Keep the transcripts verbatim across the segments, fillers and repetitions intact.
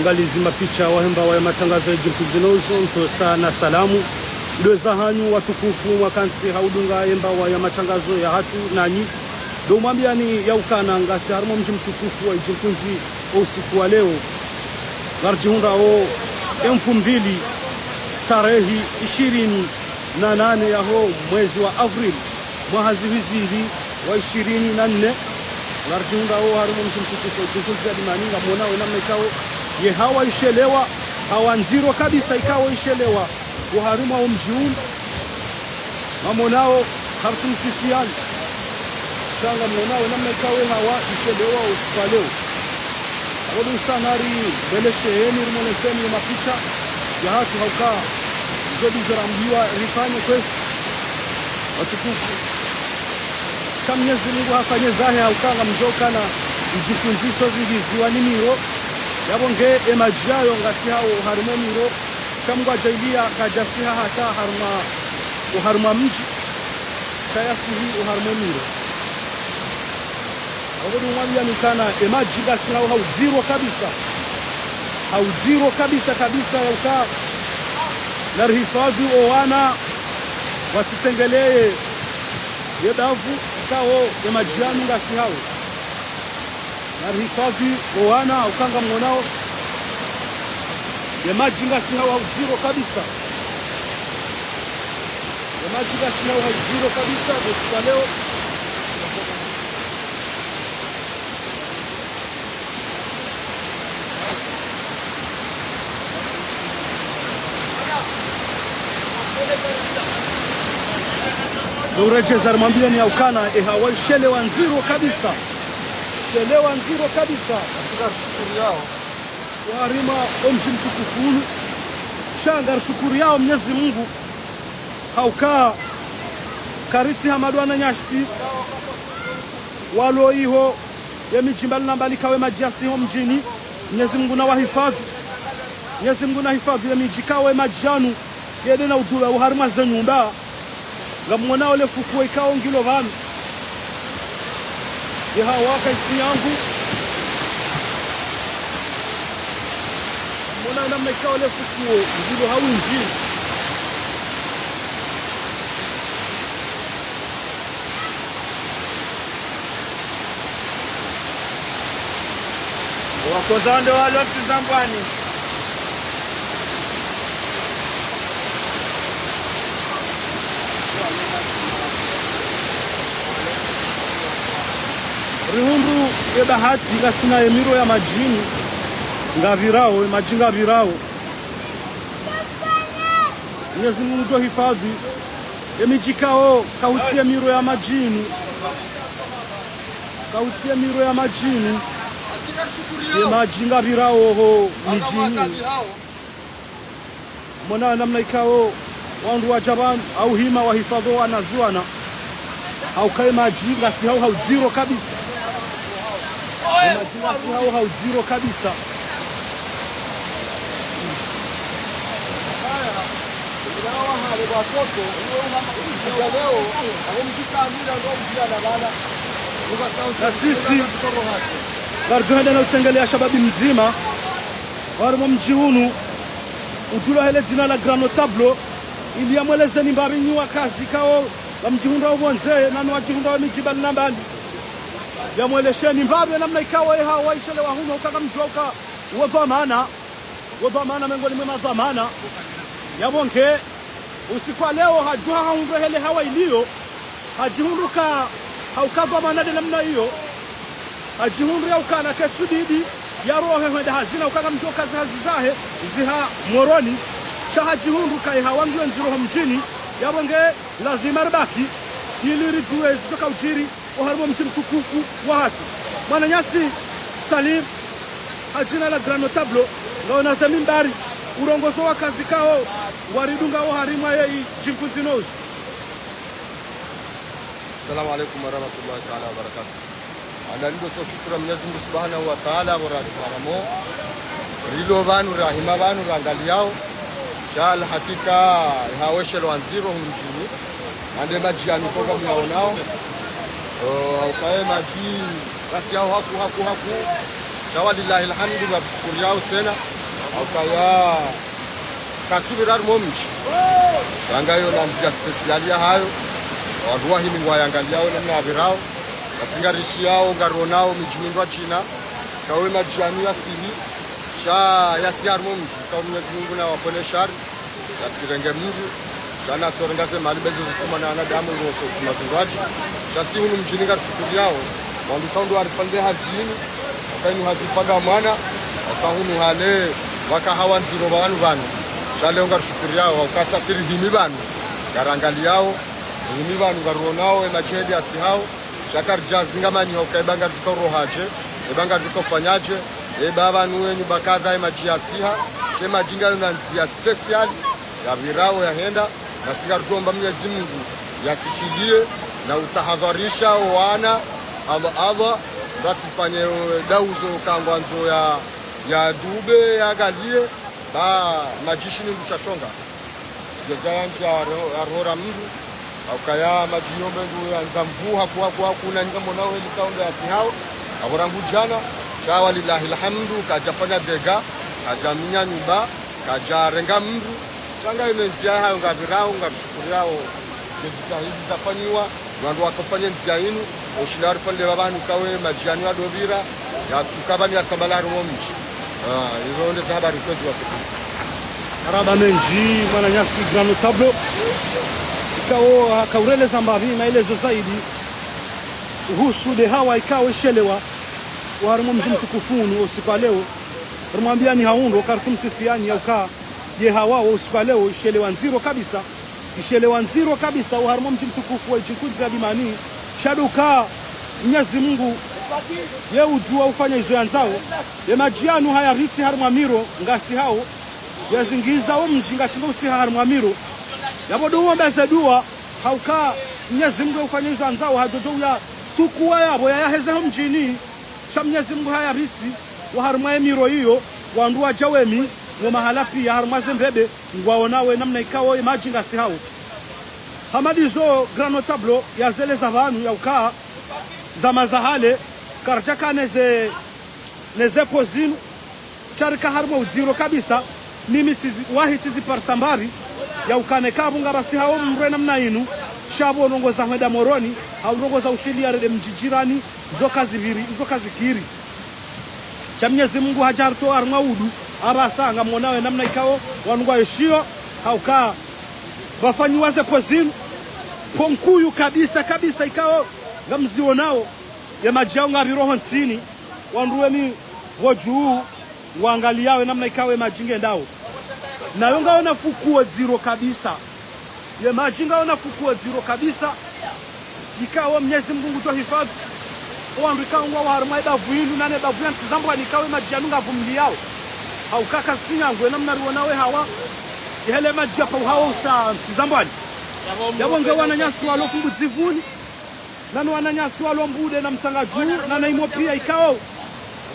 Ngalizi mapicha wahe mbawa ya matangazo ya Idjimkundzi News, ntsosa na salamu. Ndo eza hanyu watukufu mwakantsi ha udunga ye mbawa ya matangazo yahatru nanyi. Ndo mwambiani ya ukana ngasi harumwa mdji mtukufu wa Idjimkundzi o usiku wa leo. Ngaridjihundrao ye mfumbili tarehi ishirini na nane yaho mwezi wa avril, mwaha zihwi zili wa ishirini na nne. Ngaridjihundrao harumwa mdji mtukufu wa Idjimkundzi ya Dimani, ngamwonao ye namna ikao ye hawa ishelewa, hawa ndziro kabisa ikao ishelewa oharumwa o mdji unu. Ngamwonao Khartoum City yani. Sha ngamwonao ye namna ikao ye hawa ishelewa o usiku wa leo. Apvo ndo usa nari mbelesheyeni, rimwoneseni ye mapicha yahatru hauka izo ndizo rambiwa rifanye kwezi. Watukufu, sha Mnyezi Mungu hafanye zahe hauka ngamdjo ukana Idjimkundzi itsozingiziwa ni miro. Yapvo nge ye madji yayo ngasi hawo oharumwa e miro. Sha Mungu hadjaaliya kadjasiha hata harumwa, oharumwa mdji. Sha yasihi oharumwa e miro. Apvo ndo mwambiani ukana ye madji ngasi hawo ha udziro kabisa. Ha udziro kabisa kabisa ya uka narihifadhwi o wana watsitsengeleye ye bavu ikao ye madji yanu ngasi hawo. Narihifadhwi o wana hauka ngamwonao ye madji ngasi hawo ha udziro kabisa. Ye madji ngasi hawo ha udziro kabisa, o usiku wa leo. Ndo uredjeza rimwambiani ya ukana ye hawa ishelewa ndziro kabisa. Ishelewa ndziro kabisa. Ngarishukuriao oharumwa o mdji mtukufu unu. Sha ngarishukuriao Mnyezi Mungu hauka karitsi hama ndo wananyasi walo iho ye midji mbali na mbali ikao ye madji yasiho mdjini. Mnyezi Mungu nawahifadhwi. Mnyezi Mungu nahifadhwi ye midji ikao ye madji yanu yende na udula oharumwa ze nyumba. Ngamwonao le fukuo ikao ngilo pvanu. Ye hawa kayitsi yangu. Ngamwonao namna ikao le fukuo ngilo ha windji. Wakoza ndo walo tuzambwani. Rihundru ye bahati ngasina ye miro ya madjini ngapvirao, ye madji ngapvirao. Mnyezi Mungu ngudjo hifadhwi ye midji ikao kautsi ye miro ya madjini. Kautsi ye miro ya madjini. Ye madji ngapvirao oho midjini. Mwonao namna ikao wandru wadja pvanu, hau hima wahifadhwi wanazioni. Hauka ye madji ngasi hawo ha udziro kabisa. Ye madji ngasi hawo ha udziro kabisa. Na sisi ngaridjo henda na utsengelea shababi mdzima harumwa mdji unu, udjulwa he le dzina la Grand Notable, ili yamwelezeni mbapvi nyi wakazi ikao ngamdjihundrao pvondze, na nyi wadjihundrao midji mbali na mbali. Yamwelesheni mbapvi namna ikao ye hawa ishelewa hunu, hauka ngamdjuao uka wo dhwamana, wo dhwamana mengoni mwe madhwamana. Yapvo nge usiku wa leo hadjuha hahundru he le hawa iliyo, hadjihundru ka, hauka dhwamana nde namna iyo. Hadjihundru ya ukana ketsubidi yarohe hwenda hazina, hauka ngamdjuao uka ze hazi zahe ziha Moroni. Sha hadjihundru ka ye hawa ngiyo ndziro ho mdjini. Yapvo nge lazima ribaki ili ridjuwe zitsoka udjiri oharumwa mdji mtukufu wahatru. Mwananyasi Salim, ha dzina la Grand Notable, ngawe na ze mimbari, urongoze wakazi ikao waridungao oharumwa ye Idjimkundzi News. Assalamu alaikum warahmatullahi taala wabarakatuh. Ana rindo tso shukura Mnyezi Mungu Subhanahu wa Taala, pvo rari pvaramo. Rilo pvanu, rahima pvanu, rangaliao. Sha alhakika, ye hawa ishelewa ndziro hunu mdjini. Ande madji yanu ko ngamyaonao. O, hauka ye madji ngasi hawo haku, haku, haku. Sha walillahi alhamdu, ngarishukuriyawo tsena. Haukaya katsupvira harumwa mdji. Yanga yo na ndzia spécial yahayo. Wandru wahimi ngwayangaliyawo namna yapvirao. Nasi ngarishiyawo, ngaronawo midji mindrwadjina. Kawe madji yanu yasihi. Sha yasihi harumwa mdji. Kawe Mwenyezi Mungu nawapvone shari. Yatsirenge mdru, sha natsorenga ze mali bezo zituma na wanadamu, ngo tsotuma zindrwadji. Sha si hunu mdjini ngarishukuriyawo, wandru kaundru warifanyile hazi yinu, waka yinu hazi pvanga mwana, waka hunu hale, waka hawa ndziro pvanu pvanu. Sha leo ngarishukuriyawo, waka tsasi rihimi pvanu, ngarangaliyawo, rihimi pvanu, ngarionawo, ye madji yasihawo, sha karidja zinga manyi hauka eba ngaridjo uroha dje, eba ngaridjo ufanya dje, eba pvanu wenyu bakadha ye madji yasiha, she madji ngayo na ndzia spécial, yapvirao yahenda, nasi ngaridjo omba Mwenyezi Mungu yatsishiliye na utahadharisha owana, Allah, Allah, yatsifanye, eh, dauzo kangwandzo ya, ya dube, yangaliye, ba madji shi ni ndru sha shonga. Djadja yandji ya ro-, ya rohora mdru, haukaya madji yombe ndru yandza mvua, haku, haku, haku, na ninga mona weli kaundru yasihawo, apvo rangu djana, sha walillahi alhamdu, kadjafanya dégâts, kadjaminya nyumba, kadjarenga mdru, sha nga ine ndzia yahayo ngapvirao, ngarishukuriyawo, ze djitihadi zafanyiwa, wandru wakafanya ndzia yinu, oshinda warifanyile pvapvanu kawe madji yanu yadopvira, yatsuka pvanu yatsambala harumwa mdji. Ah, izo nde ze habari kwezi wakati. Marahaba mendji, mwananyasi Grand Notable. Ikao hakaureleza mbapvi maelezo zaidi uhusu de hawa ikao ishelewa, oharumwa mdji mtukufu unu, usiku wa leo. Rimwambiyani haundro, karitsumsifiyani yauka, ye hawa wo usiku wa leo, ishelewa ndziro kabisa. Ishelewa ndziro kabisa, oharumwa mdji mtukufu wa idji nkuu ya Dimani, sha ndo uka Mwenyezi Mungu, ye udjuwa ufanya izo yandzao, ye madji yanu haya ritsi harumwa miro, ngasihawo, yazingiza wo mdji ngatingo usiha harumwa miro. Yapvo ndo uomba ze dua, hauka Mwenyezi Mungu ye ufanya izo yandzao, hadjodjo uya tukuwa yapvo yayaheze ho mdjini, sha Mwenyezi Mungu haya ritsi, oharumwa ye miro iyo, wandru wadja wemi, wo mahala piya harumwa ze mbebe, ngwaonawo ye namna ikao ye madji ngasihawo. Hama ndizo Grand Notable yazeleza pvanu yauka, zama za hale, karidjaka ne ze, ne ze po zinu, sha rika harumwa udziro kabisa, mimi tsizi, wahi tsizi parisa mbapvi, yauka neka pvo ngapvasihawo mdru ye namna inu, sha pvo ndrongoo za hwenda Moroni, hau ndrongoo za ushiliya rende mdji jirani, zo kazipviri, zo kazikiri. Sha Mwenyezi Mungu hadja haritowa harumwa udu, apvasa ngamonawo ye namna ikao, wanu ngwaishiyo, hauka, pvafanyiwa ze po zinu, po nkuu kabisa, kabisa ikao, ngamzionawo, ye madji yawo ngapviro ho ntsini, wandru wemi pvo dju, ngwangaliyawo ye namna ikao ye madji ngendawo. Nayo ngayo na fukuo dziro kabisa. Ye madji ngayo na fukuo dziro kabisa. Ikao Mwenyezi Mungu ngudjo hifadhwi. Owandru ikao ngwawo harumwa ye bavu yinu, na ne bavu ya Ntsizambwani ikao ye madji yanu ngavumiliyawo. Hauka kazitsi nyangu, ye namna rionawo ye hawa. Yehele madji yapvauhawo usa Ntsizambwani. Yapvo nge wananyasi walo Fumbudzivuni. Nanu wananyasi walo Mbude na Mtsangadju, na na imo piya ikao.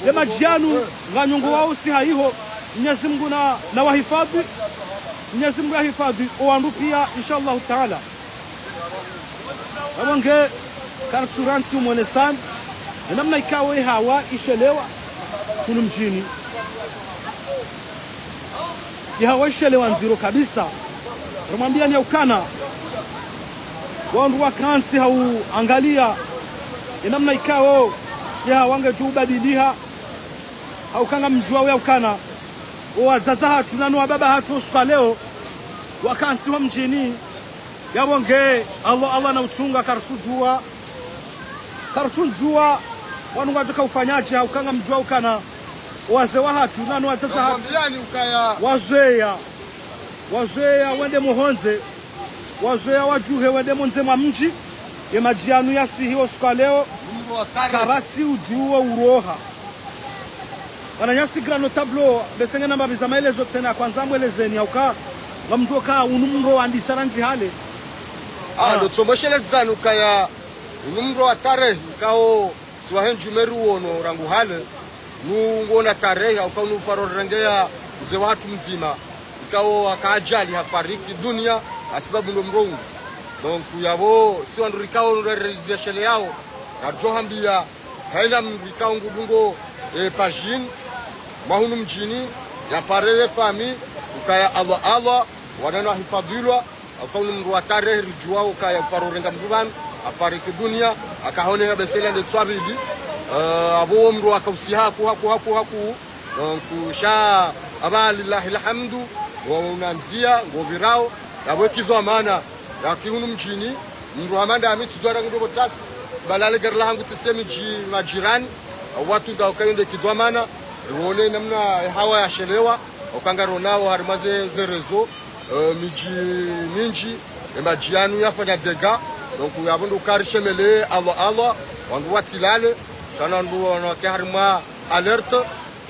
Ye madji yanu, nganyongo wao usiha iho. Mwenyezi Mungu na, na wahifadhwi. Mwenyezi Mungu yahifadhwi, owandru piya, insha Allahu Taala. Yapvo nge, karitsuransi umonesani. Ye namna ikao ye hawa ishelewa, hunu mdjini. Ye hawa ishelewa ndziro kabisa. Rimwambiyani yaukana. Wandru wakantsi hau angaliya. Ye namna ikao. Ye hawa ngedjo ubadiliha. Hauka ngamdjuwao yaukana. Owadzadze hatru nanu wababa hatru usiku wa leo. Wakantsi ho mdjini. Yapvo nge. Allah, Allah na utsunga karitsudjuwa. Karitsudjuwa, wanu ngwadjoka ufanyadje, hauka ngamdjuwao ukana. Wazee wahatru, nanu wadzadze hatru. Namwambiyani ukaya. Wazweya. Wazweya wende mohondze. Wazweya wadjuhe wende mondze mwa mdji. Ye madji yanu yasihi usiku wa leo. Mdru wa kare. Kapvatsi udjuwo uroha. Wananyasi Grand Notable, bese ngena mbapvi za maelezo tsena, kwandza mwelezeni, hauka, ngamdjuwao uka, unu mdru wandisa randzi hale. Ah, ah. Ndo tsomweshelezani ukaya, unu mdru wa tarehi, ikao, si wahe ndjumeri uono rangu hale, nu ngona tarehi, hauka unu paro rengeya, mze wahatru mdzima, ikao haka ajali hafariki dunia, hasibabu ndo mdru unu. Donc, yapvo, si wandru rikao, unu rerezia shele yao, ngadjo hambiya, haina mdru ikao ngudungo e pajini, mwa hunu mdjini, yapare ye fami, ukaya Allah Allah, wanana hifadhilwa, hauka hunu mndru wa tarehi ridjuwa ukaya uparo renga mndru pvanu, hafariki dunia, haka hone ha besela nde tswabidi, eh, apvo wo mndru haka usiha haku, haku, haku, haku, donc, sha, apva lillahi lhamdu, wo unandzia, ngopvirao, yapvo kidhwamana, yaki hunu mdjini, mndru hama ndami tsudjuwa rangu ndo pvo tasi, tsibalale gari lahangu tsise midji majirani, hau watru ngwao kayo nde kidhwamana, riwone namna e hawa yashelewa, hauka ngaronao harimwa ze, ze réseaux, eh, midji mindji, e madji yanu yafanya dégâts, donc yapvo ndo uka rishemelee, Allah Allah, wandru watsilale, sha wandru wanu wake harimwa alerte,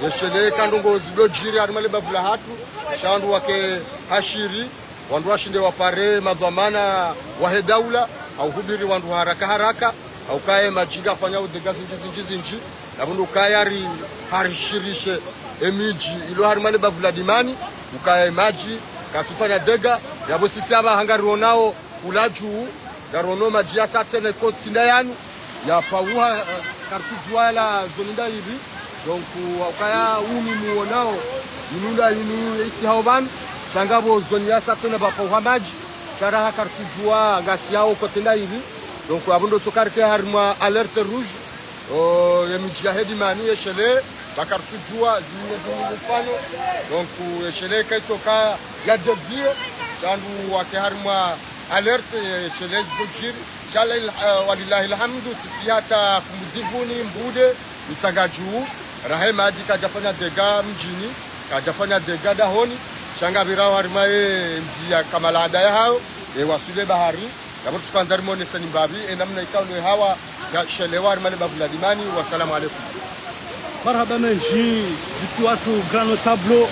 yeshelee ka ndrongoo zidjo djiri harimwa le bavu lahatru, sha wandru wake hashiri, wandru washinde wapare madhwamana wahe daula, hau hubiri wandru haraka haraka, hauka ye madji ngafanyao dégâts zindji zindji zindji, na pvo ndo ukaya ri harishirishe e midji ilo harimwa le bavu la Dimani, ukaya e madji katsufanya dégâts, yapvo sisi apvaha ngarionao hula dju, ngarono madji yasa tsena ko tsi nda yanu, yapauha, eh, karitsudjuwa la zone nda ipvi. Donc, hauka ya unu muonao, inu nda inu yesihao pvanu, sha ngapvo zone yasa tsena pvapauha madji, sha raha karitsudjuwa ngasihao kote nda ipvi. Donc, apvo ndo tsoka rike harimwa alerte rouge, o, ye midji yahe Dimani yeshelee, ba karitsudjuwa zimwe zimwe mfano. Donc, yeshelee kaitsoka ya dévier, sha wandru wake harimwa alerte, yeshelee zidjo djiri. Sha la il-, eh, walillahi lhamdu, tsisi hata Fumbudzivuni, Mbude, Mtsangadju, raha e madji kadjafanya dégâts mdjini, kadjafanya dégâts dahoni, sha ngapvirao harimwa ye ndzia kamala ada yahayo, e waswili e bahari, yapvo ritsukandza rimoneseni mbapvi, e namna ikao ndo e hawa yashelewa harimwa le bavu la Dimani. Wassalamu alaikum. Marahaba mendji, diki watru Grand Notable.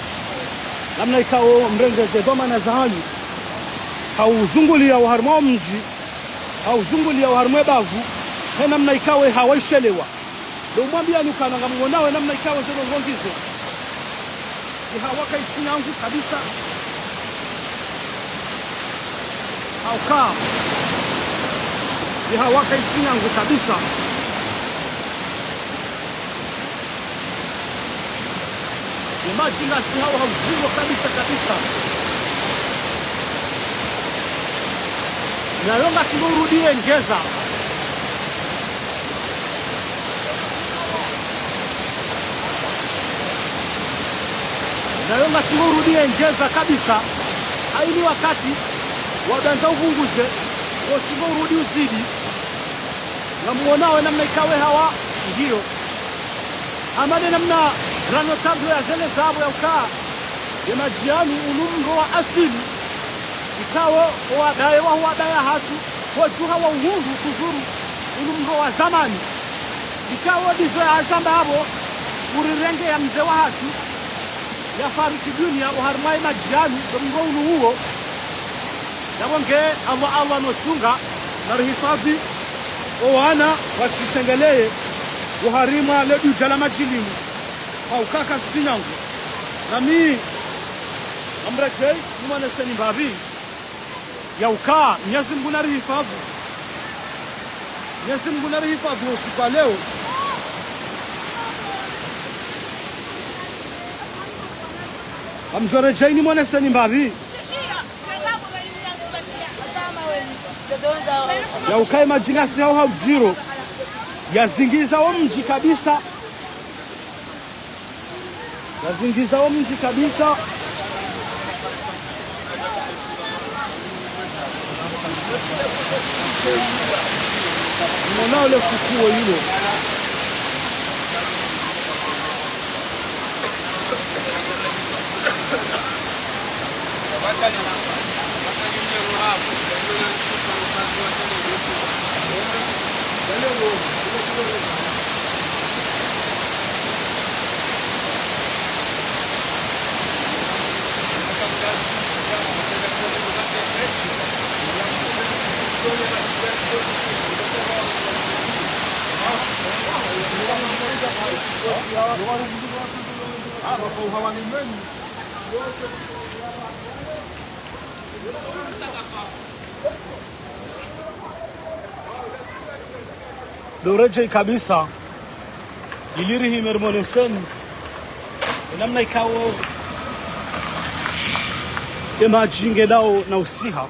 Namna ikao mrenge ze dhwamana zahanyu, hauzungulia oharimwa omdji, hauzungulia oharimwa ebavu, he namna ikao e hawa ishelewa. Ndo umwambiani ukana ngamwonao e namna ikao ze ndrongoo ngizo. Ye hawa kaitsi nyangu kabisa. Hauka. Ye hawa kaitsi nyangu kabisa. Ye madji ngasihao ha udziro kabisa kabisa. Nayo ngatsi ngo urudi yendjeza. Nayo ngatsi ngo urudi yendjeza kabisa. Haini wakati wandza upvunguze, wotsi ngo urudi uzidi. Ngamwonao e namna ikao e hawa ngiyo. Hama nde namna Grand Notable yazeleza apvo yauka, ye madji yanu unu mro wa asili, ikao owadaye waho wadaya hatru, hodjuha wa uhundru kuzuru unu mro wa zamani. Ikao ndizo yazamba apvo, urirenge ya mze wahatru, yafariki dunia oharimwa ye madji yanu, ndo mro unu uwo. Yapvo nge Allah Allah no tsunga, na rihifadhi, owana watsitsengeleye oharimwa le dudja la madji linu, hauka katsi nyangu. Nami, ngamredjei, nimwoneseni mbapvi. Yauka, Mnyezi Mngu na rihifadhi. Mnyezi Mngu na rihifadhi usiku wa leo. Ngamdjo redjei nimwoneseni mbapvi. Yauka ye madji ngasihao ha udziro. Yazingiza omdji kabisa. Yazingiza omdji kabisa. Mwona ole fukuo ilo. Ndo redjei kabisa. Ili rihime rimoneseni, e namna ikao, e madji ngendao na usiha.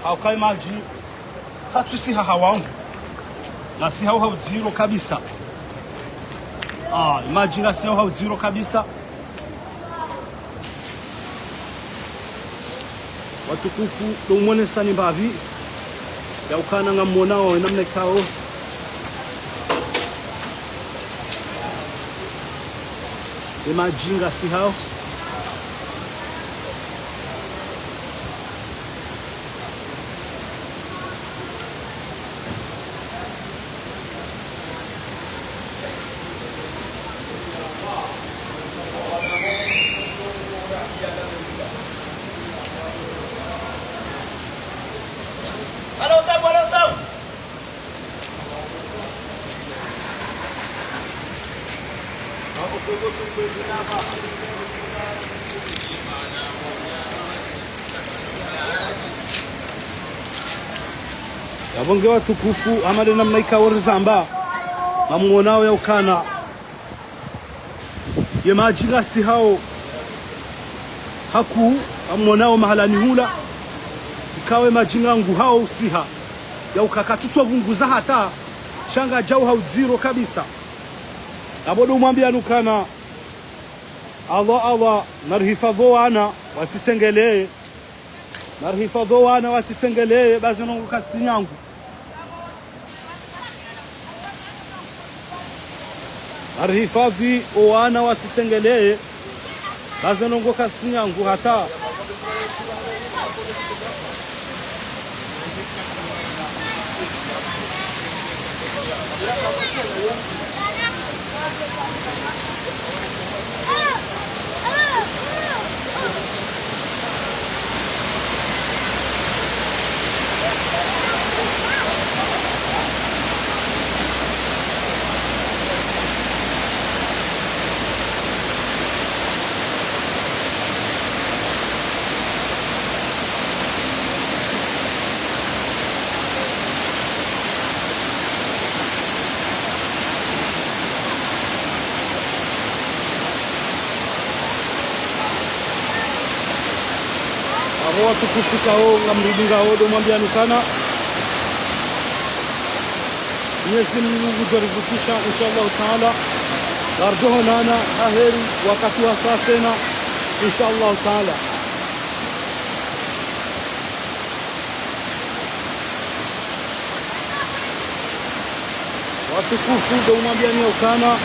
Hauka e madji, katsusiha ha wangu. Ngasihao ha udziro kabisa. Ah, e madji ngasihao ha udziro kabisa. Watukufu, ndo umonesani mbapvi, ya ukana ngamwonao e namna ikao. E madji ngasihao. Yapvo nge watukufu, hama nde namna ikao rizamba, ngamwonao ya ukana ye madji ngasihao hakuu, ngamwonao mahalani hula, ikao e madji nganguhao usiha, ya uka katsutso pvunguza hata, sha ngayao ha udziro kabisa. Yapvo ndo umwambiani ukana, Allah, Allah, narihifadhwi o wana, watsitsengeleye. Narihifadhwi o wana, watsitsengeleye, ba ze ndrongoo kazitsi nyangu. Narihifadhwi o wana, watsitsengeleye, ba ze ndrongoo kazitsi nyangu hata. Apvo watukufu ikao ngamridungao, ndo umwambiani ukana Mwenyezi Mungu ngudjo rivukisha, insha Allahu Taala. Ngaridjo honana aheri wakati wasaya tsena, insha Allahu Taala. Watukufu, ndo umwambiani ukana,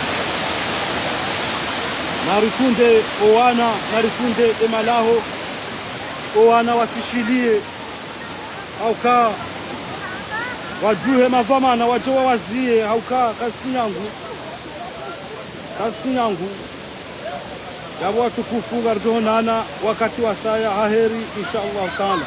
naritunde o wana, naritunde e malaho, o wana watsishiliye, hauka wadjuhe madhwamana, wadje wawaziye, hauka kazitsi nyangu, kazitsi nyangu. Yapvo watukufu, ngaridjo honana wakati wasaya, aheri, insha Allahu Taala.